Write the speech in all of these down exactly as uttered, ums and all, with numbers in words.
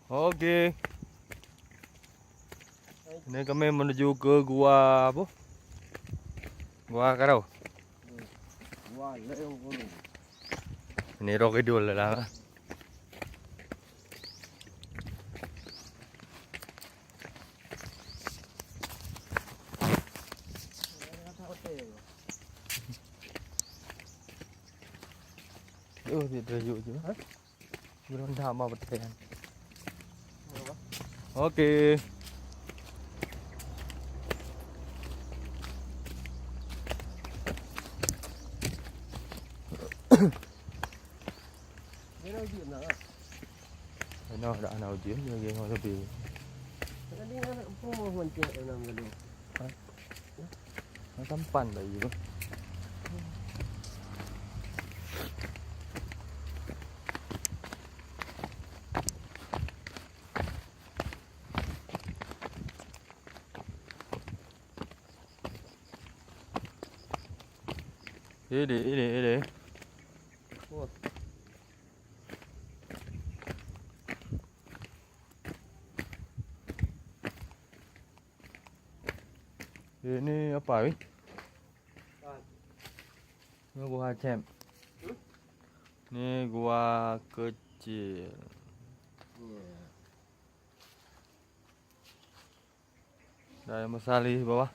Oke. Ini kami menuju ke gua apa? Gua Karau. Gua Leung Gunung. Ini roh kidul lah. Oh, dia terjuk je. Ha? Belum dah mau bertahan. Oke. Dia dah uji nak. Kena dah nak uji, dia lagi mau lebih. Tadi nak pun mau mancing enam kali. Ha? Macam pan lagi tu. Ini, ini, ini. Wah. Ini apa ni? Ini gua cem. Ni gua kecil. Dah yang besar di bawah.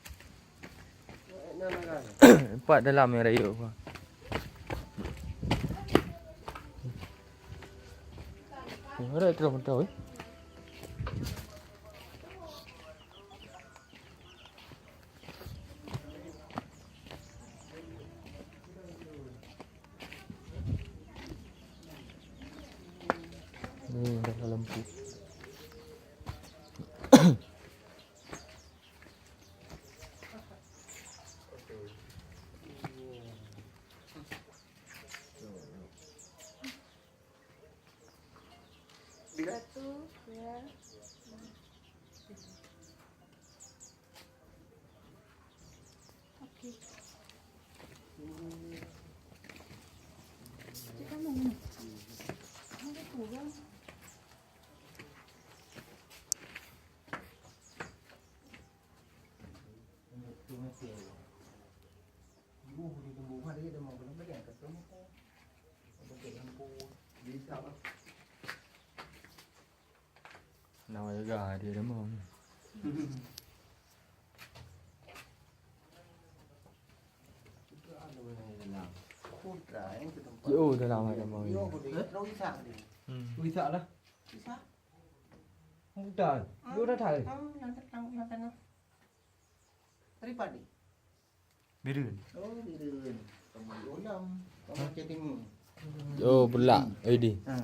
Empat dalam yang rayu. Ada terus mentau eh. Ni dah lampu. Bila tu ya. Oke. Kita mau mana? Ada kurang. Nama jaga dia dah mau. Yo, dalam ada mau. Hmm. Bisa lah. Bisa. Udah. Yo dah tahu. Dari padi. Bireuen. Oh, Bireuen. Kamu di Ulam, kamu Aceh Timur. Oh, Bulak, eh di. Ha.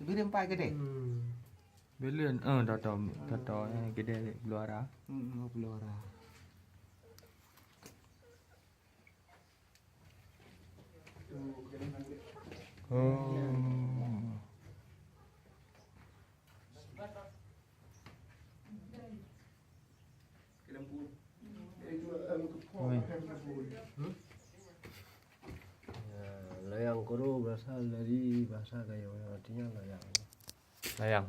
Bireuen empat kedai. Bireuen, eh, toto, toto, eh, kedai Beluara. Hmm, oh, Beluara. Oh. Oi. Ya, layang kuru berasal dari bahasa Gayo yang artinya layang. Layang.